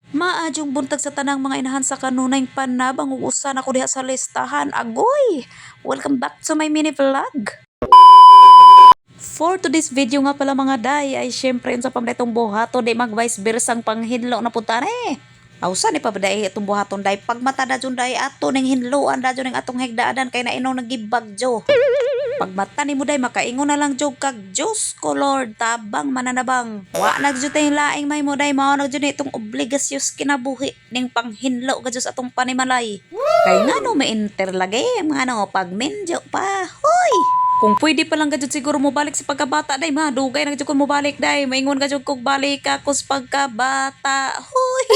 Maayong buntag sa tanang mga inahan sa kanunayng panabang ug usa na ko diha sa listahan. Agoy! Welcome back to my mini vlog. For today's video nga pala, mga day, ay syempre unsa pa man itong buhaton di mag vice versa ang panghinlo na punta ni. Awsa ni pa ba day itong buhaton day pagmata da jud day ato ning hinloan da jud ning atong higdaanan kay nainong nagibagyo. Pagmata nimo day makaingon na lang jud kag, "Diyos ko Lord, tabang mananabang." Wa na jud tay laing may mo day, mao na jud ni itong obligasyon kinabuhi ning panghinlo ka sa atong panimalay. Kay ngano may enter lagi mga ano pagminjo pa. Hoy! Kung pwede pa lang gajud siguro mo balik sa pagkabata day ma, dugay na gajud ko mo balik day, maingon gajud kog balik ako sa pagkabata. Hoy!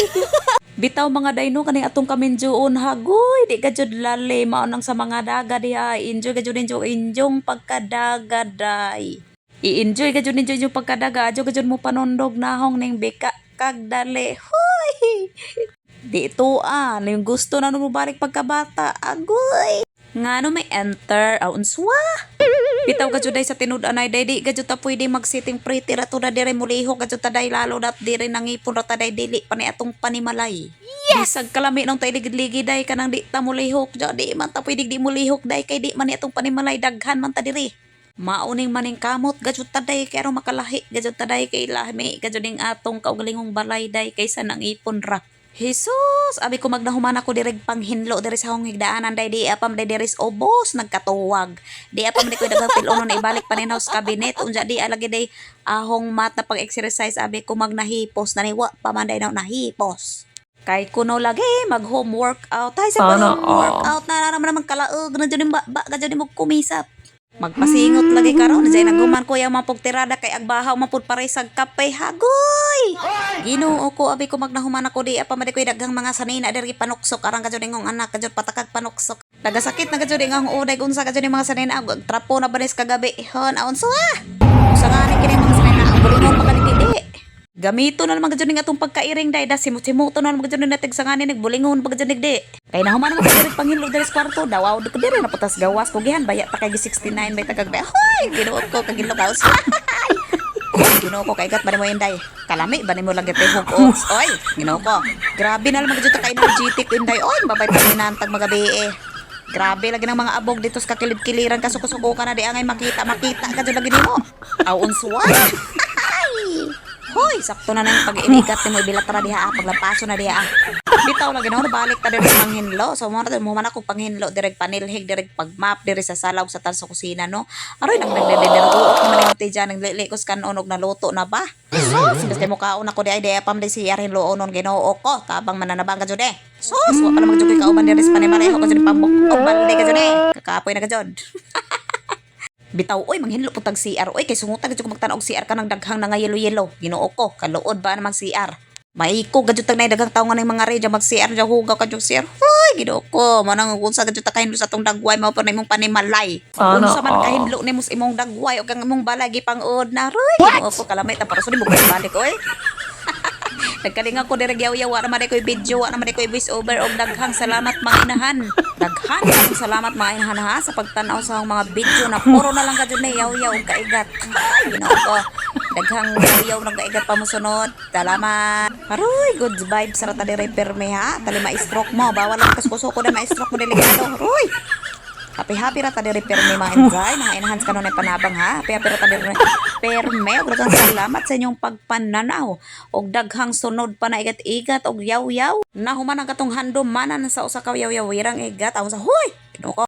Bitaw, mga day, no, kaning atong kaminjoon, hagoy, di gajud lali mao nang sa mga daga diha, enjoy gajud ninyo inyong pagkadaga day. I-enjoy gajud ninyo inyong pagkadaga, adyo gajud mo panundog nahong ning bika kag dali. Hoy! Di ito ah, yung gusto na mo balik pagkabata. Agoy! Ngano may enter, aw unswa? Bitaw ka day sa tinud-anay day di gajud ta pwede mag sitting pretty ra to na dire, mulihok gajud ta day, lalo na dire nangipon ra ta day, dili pa ni atong panimalay. Yes! Bisag kalami nung tay ligid-ligi day kanang di ta mulihok jo, di man ta pwede di mulihok day kay di man ni atong panimalay, daghan man ta diri. Mauning maning kamot gajud ta day kay aron makalahi gajud ta day, kay lami gajud ning atong kaugalingong balay day kaysa nangipon ra. Jesus, abi ko magnahuman ako direg panghinlo diri sa akong higdaanan day, di pa man day diri sa ubos nagkatuwag. Di pa man ko daghang pilono na ibalik pa house cabinet unja di lagi day ahong mat na pag-exercise, abi ko magnahipos na ni wa pa man day na nahipos. Kay kuno lagi mag home workout. Ay sa Sana home workout na naman naman kalaog na jud ba ba jud mo kumisap. Magpasingot lagi karon dyan naguman ko yung mapugtirada kay agbahaw mapud paresag kape, hagoy. Ginoo ko, abi ko magnahuman ako di pa man koy daghang mga sanina diri panuksok arang kadyo ningong anak kadyo patakag panuksok. Nagasakit na kadyo ang uday unsa kadyo ning mga sanina ag trapo na banis kagabi. Hon aon suwa. Usa nga ni kini mga sanina ang bulingon pa kani di. Gamito na naman kadyo ning atong pagkairing day da simot-simuto na naman kadyo ning natig sa nganin nagbulingon pa kadyo di. Kay nahuman naman kadyo panghinlo diri sa kwarto dawaw di ko diri na putas gawas ko gihan baya ta kay 69 bay tagag bay. Hoy, Ginoo ko kagilo kaos. Ginoo ko kaigat ba nimo, inday? Kalami ba nimo lagi tihog oats? Oy, Ginoo ko. Grabe na lang magyud ka energetic, inday. Oy, babay paminantag magabi eh. Grabe lagi ng mga abog dito sa kakilid-kiliran kasuko-suko ka na di angay makita makita ka jud lagi nimo. Aw unswa. Hoy, sakto na nang pag-inigat nimo ibilatra diha ah, paglampaso na diha ah. Bitaw lagi no, balik ta diri sa panghinlo. So mo na mo man ako panghinlo direk panilhig direk pagmap diri sa sala ug sa tan sa kusina, no. Aroy nang nagdededer uok man yung tiyan nang lili ko sa kanon og naluto na ba. Sus, basta mo kaon ako di ay di pam di siya rin loonon, Ginoo ko. Tabang mananabang ka jud eh. Sus, wa pa naman jud koy kauban diri sa panimalay ko jud pambok og balde ka jud eh. Kakapoy na ka jud. Bitaw oy, manghinlo po tag CR oy kay sungutan gud ko magtan-og CR kanang daghang nga yelo-yelo. Ginoo ko, kaluod ba naman CR. Maiko gud tag nay daghang tawo nga ning mga reja mag CR ja hugaw ka jud CR. Hoy, Ginoo ko, manang unsa gud ta kahinlo sa atong dagway mao pa na imong panimalay. Sana Unsa man all. Kahinlo nimo sa imong dagway o kang imong balay gipang-uod na roy. Ginoo ko, kalamay ta para mo balik oy. Nagkalinga ko dire yaw wa naman ko'y video, wa naman ko'y voice over og daghang salamat, mga inahan. Daghan daghang salamat, mga inahan, ha, sa pagtan-aw sa akong mga video na puro na lang kadyo na yaw-yaw og kaigat. Ay, Ginoo ko. Daghang yaw-yaw ng kaigat pa mo sunod. Salamat. Aroy, good vibes ra ta dire perme ha. Tali ma-stroke mo. Bawal lang kaskuso ko na ma-stroke mo delikado. Aroy. Happy happy ra ta diri perme, mga inday, mga inahan sa kanunay panabang ha. Happy happy ra ta diri perme. Ug daghang salamat sa inyong pagpananaw. Og daghang sunod pa na igat-igat og yaw-yaw. Nahuman ang katong handom manan sa usa ka yaw-yaw wirang igat. Aw sa huy. Ginoo ko.